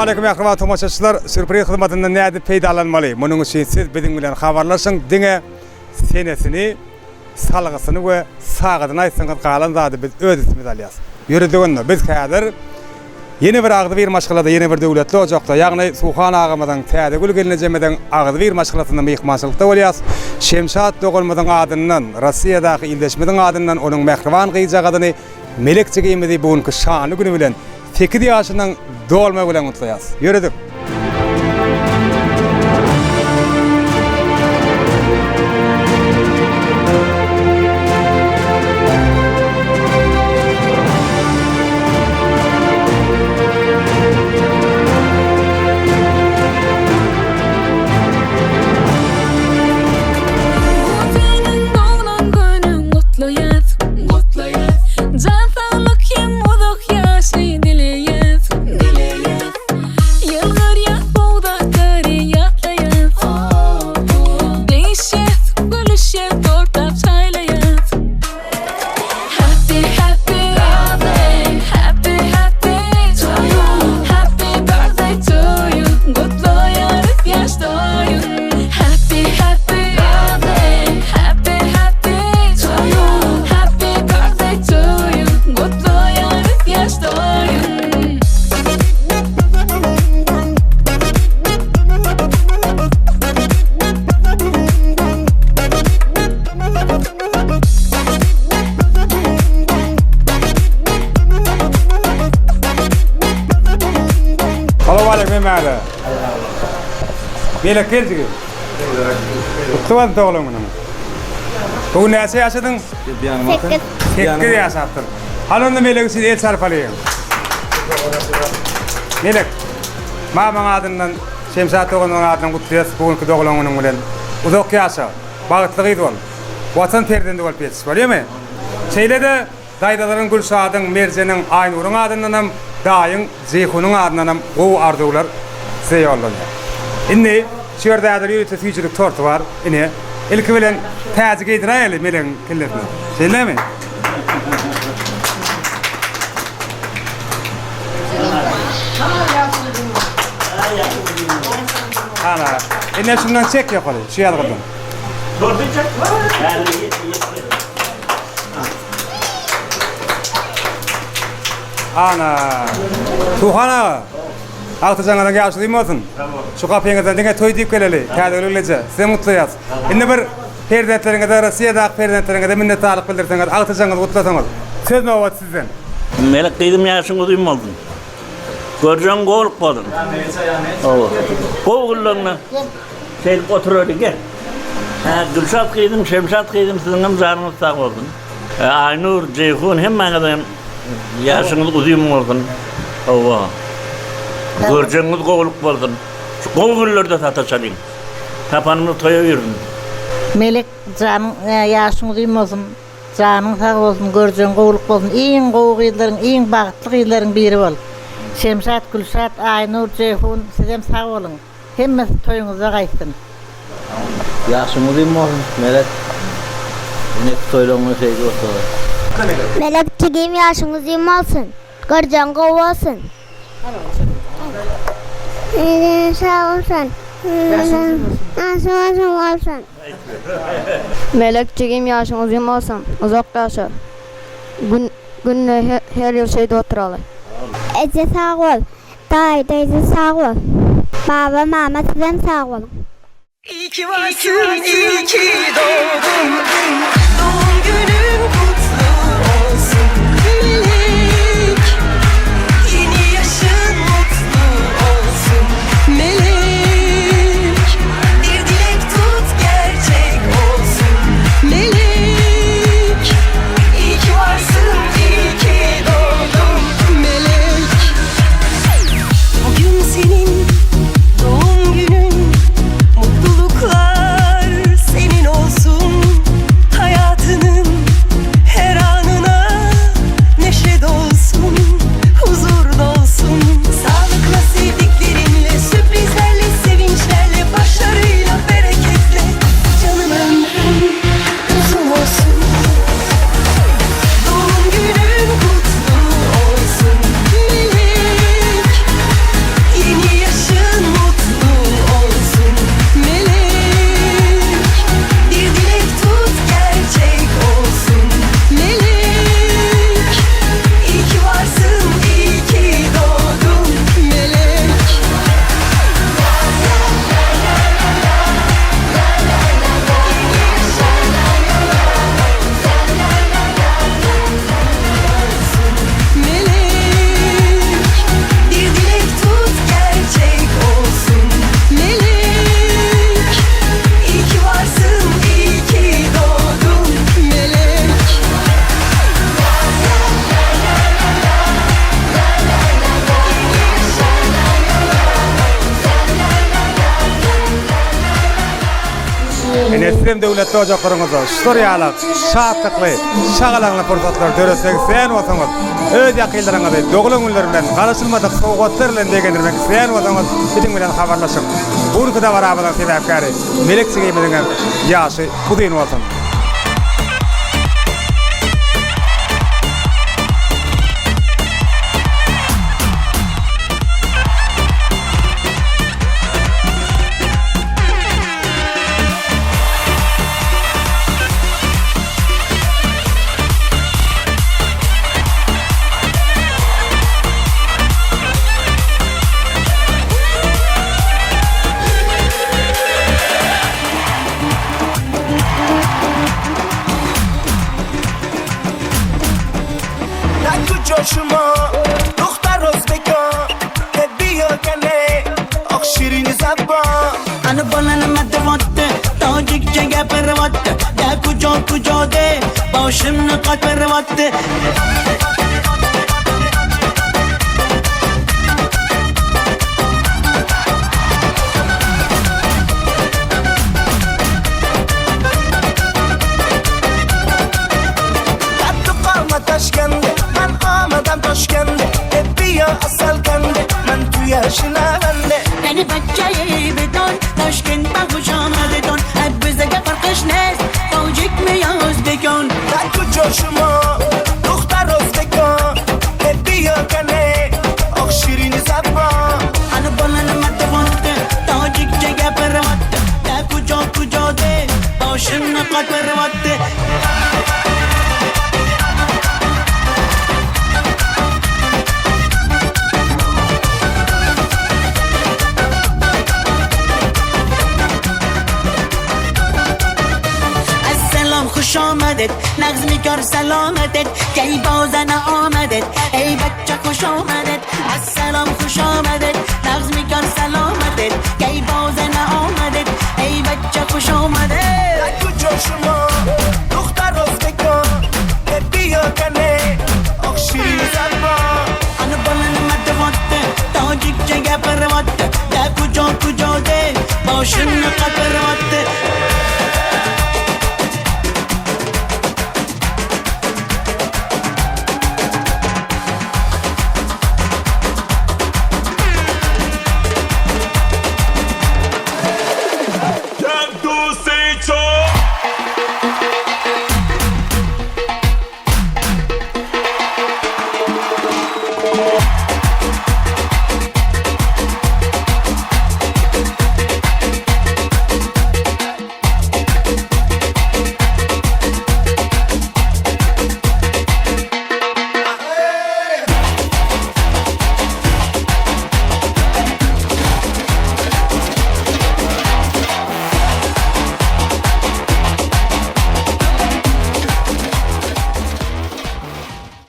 Salowmaleýkim mähriban tomaşaçylar! Sýurpriz hyzmatyndan nädip peýdalanmaly? Munuň üçin siz biziň bilen habarlaşyň, diňe senesini, salgysyny we sagadyny aýtsaňyz galan zady biz öz üstümize alýas. Ýöredik onda, biz häzir ýene bir agzybir maşgalada, ýene bir döwletli ojakda, ýagny Suhan agamyzyň, Täzegül gelnejemiziň agzybir maşgalasynda myhmançylykda bolýas. Şemşat doganymyzyň adyndan, Rossiýadaky ildeşimiziň adyndan onuň mähriban gyzjagazyny Melek jigimizi bu günki şanly güni bilen sekiz ýaşynyň dolmagy bilen gutlaýas. Ýöredik! Bu seniň doglan günüň gutlaýas. Gutlaýas. Jan saglyk hem uzak ýaşy dileýäs. Dileýäs. Ýylgyrýas bugdaklary ýatlaýas. Degişýäs, gülüşýäs, tortap çaýlaýas. Happy happy birthday, happy happy to you. Happy birthday to you. Gutlaýarys ýaş toýun. Happy happy birthday, happy happy to you. Happy birthday to you. Gutlaýarys ýaş toýun. Salowmaleýkim hemmäňize. Melek gel jigim. Gutly bolsun doglan günüň. Bu gün näçe ýaşadyň? 8. 8 ýaşapdyr. Hany onda Melek üçin el çarpalyň. Melek, mamaň adyndan, Şemşat doganymyň adyndan gutlaýas bu günki doglan günüň bilen. Uzak ýaşa, bagtly gyz bol. Watan perzendi bolup ýetiş, bolýamy? Şeýle-de Daýzalaryň Gülşadyň, Merjeniň, Aýnuryň adyndanam, daýyň Jeýhunyň adyndanam gowy arzuwlar size ýollanýar. Indi şu ýerde häzir ýörite süýjülik torty bar. Ine, ilki bilen täji geýdiräýeli Melegiň kellesine. Şeýlemi? Ana, ine şundan çek ýokary, şu ýazgydan. Torty çek. Häzir ýetdi, ýetdi. Ana. Suhan aga. Agtyjaňyzyň ýaşy uzyn bolsun. Şu gapyňyzdan diňe toý diýip geleli. Täzegül eje, sizem gutlaýas. Indi bir perzentleriňize, Rossiýadaky perzentleriňize minnetdarlyk bildirseňiz, agtyjaňyzy gutlasaňyz. Söz nobaty sizden. Melek gyzym ýaşyň uzyn bolsun. Görjegiň gowluk bolsun. Hawa. Gowy günleriňde şeýdip otureli gel. Hä Gülşat gyzym, Şemşat gyzym siziňem janyňyz sag bolsun. Aýnur, Jeýhun hemmäňiziňem ýaşyňyz uzyn bolsun. Hawa. Görjegiňiz gowluk bolsun. Şu gowy günlerde sataşalyň. Tapanymyz toýa buyursun. Melek janyň ýaşyň uzyn bolsun janyň sag bolsun görjegiň gowluk bolsun iň gowy gyzlaryň iň bagtly gyzlaryň biri bol Şemşat Gülşat Aýnur Jeýhun sizem sag boluň. Hemmesi toýuňyzda gaýtsyn. Ýaşyň uzyn bolsun Melek. Indiki toýlaryňda şeýdip oturar. Melek jigim ýaşyň uzyn bolsun. Görjegiň gowy bolsun. Ejeniň sag bolsun. Ýaşyň uzyn bolsun. Melek jigim ýaşyň uzyn bolsun. Uzak ýaşa. Gün günde her ýyl şeýdip oturaly. Eje sag bol. Daýy daýza sag bol. Baba mama sizem sag boluň. İyi ki varsın, iyi ki doğdun. Doğum günün kutlu olsun Melek. Yeni yaşın mutlu olsun Melek. Bir dilek tut gerçek olsun Melek. İyi ki varsın, iyi ki doğdun Melek. Bugün senin doğum günün Mutluluklar senin olsun. Sizem döwletli ojaklaryňyzda şular ýaly şatlykly, şagalaňly pursatlary döretmek isleýän bolsaňyz, öz ýakynlaryňyzy doglan günleri bilen garaşylmadyk sowgatlar bilen begendirmek isleýän bolsaňyz biziň bilen habarlaşyň. Bu günki dabaramyzyň sebäpkäri Melek jigimiziňem ýaşy uzyn bolsun!